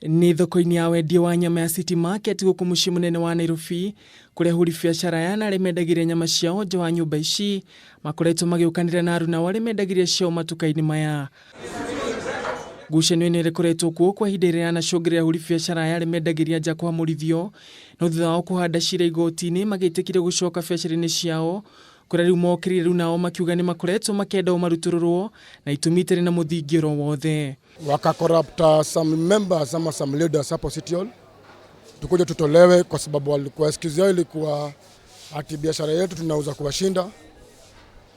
Nĩ thoko-inĩ ya wendia wa nyama ya City Market gũkũ mũciĩ mũnene wa Nairobi, kũrĩa ahũri biacara aya na arĩa mendagĩria nyama ciao nja wa nyũmba ici makoretwo magĩũkanĩra na aruna arĩa mendagĩria ciao matuka-inĩ maya. Ngucanio ĩno ĩkoretwo kuo kwa ihinda rĩrĩa yanacũngĩrĩria ahũri biacara aya arĩa mendagĩria nja kũhamũrithio, no thutha wao kũhanda cira igoti-inĩ magĩtĩkĩrio gũcoka biacara-inĩ ciao, kũrĩa rĩu mokĩrire rĩu nao makiuga nĩ makoretwo makĩenda o marutũrũrwo na itũmi itarĩ na mũthingi oro wothe. Wakacorrupt some members ama some leaders hapo City Hall, tukuje tutolewe, kwa sababu walikuwa, excuse yao ilikuwa ati biashara yetu tunauza kuwashinda,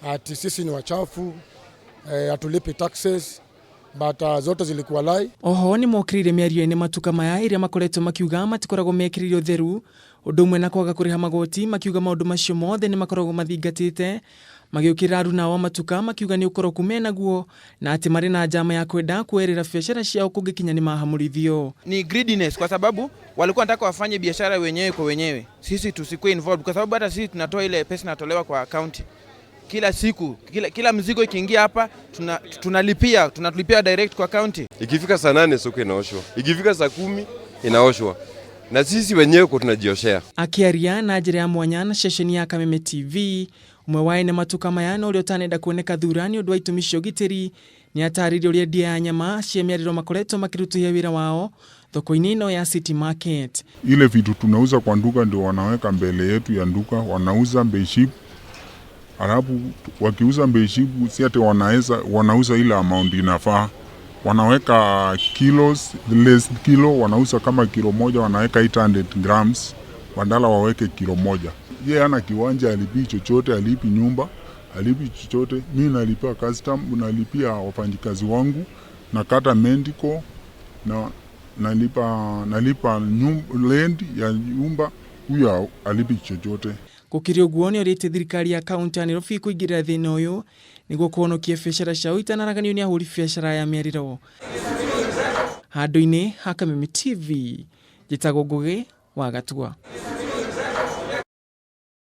ati sisi ni wachafu, hatulipi taxes, but zote zilikuwa lie. Oho nĩ mokĩrĩire mĩario ene matuka maya ĩrĩa makoretwo makiuga matikoragwo mekĩrĩire ũtheru ũndũ ũmwe na kwaga kũrĩha magoti, makiuga maũndũ macio mothe nĩ makoragwo mathingatĩte. Magĩũkĩrĩra aruna ao a matuka makiuga nĩ ũkoroku menaguo na atĩ marĩ na njama ya kwenda kuoerera biacara ciao kũngĩkinya nĩ mahamũrithio. Ni greediness, kwa sababu walikuwa wanataka wafanye biashara wenyewe kwa wenyewe, sisi tusikuwe involved, kwa sababu hata sisi tunatoa ile pesa inatolewa kwa county kila siku, kila mzigo ikiingia hapa tunalipia direct kwa county. Ikifika saa 8 soko inaoshwa, ikifika saa 10 inaoshwa, na sisi wenyewe kwa tunajioshea. Akĩaria na njĩra ya mwanya na ceceni ya Kameme TV, ũmwe wa ene matuka maya na ũrĩa ũtanenda kuoneka thura nĩ ũndũ wa itũmi cia ũgitĩri nĩ atarĩirie ũrĩa endia ya nyama cia mĩarĩro makoretwo makĩrutithia wĩra wao thoko-inĩ ĩno ya City Market. Ile vitu tunauza kwa duka ndio wanaweka mbele yetu ya duka, wanauza bei cheap. Alafu wakiuza bei cheap, si ati wanauza ile amount inafaa, wanaweka kilos less kilo, wanauza kama kilo 1 wanaweka 800 grams badala waweke kilo 1. Ye ana kiwanja, alipi chochote, alipi nyumba, alipi chochote. Mi nalipia custom, nalipia wafanyikazi wangu, nakata medical na nalipa rent ya nyumba, huyo alipi chochote. Gũkĩrĩ ũguo nĩ orĩtie thirikari ya kaunti ya Nairobi kũingĩrĩra thĩna ũyũ nĩguo kũhonokia biacara ciao itanaraganio nĩ ahũri biacara ya mĩarĩro. Handũ-inĩ ha Kameme TV, njĩtagwo Ngũgĩ wa Gatua.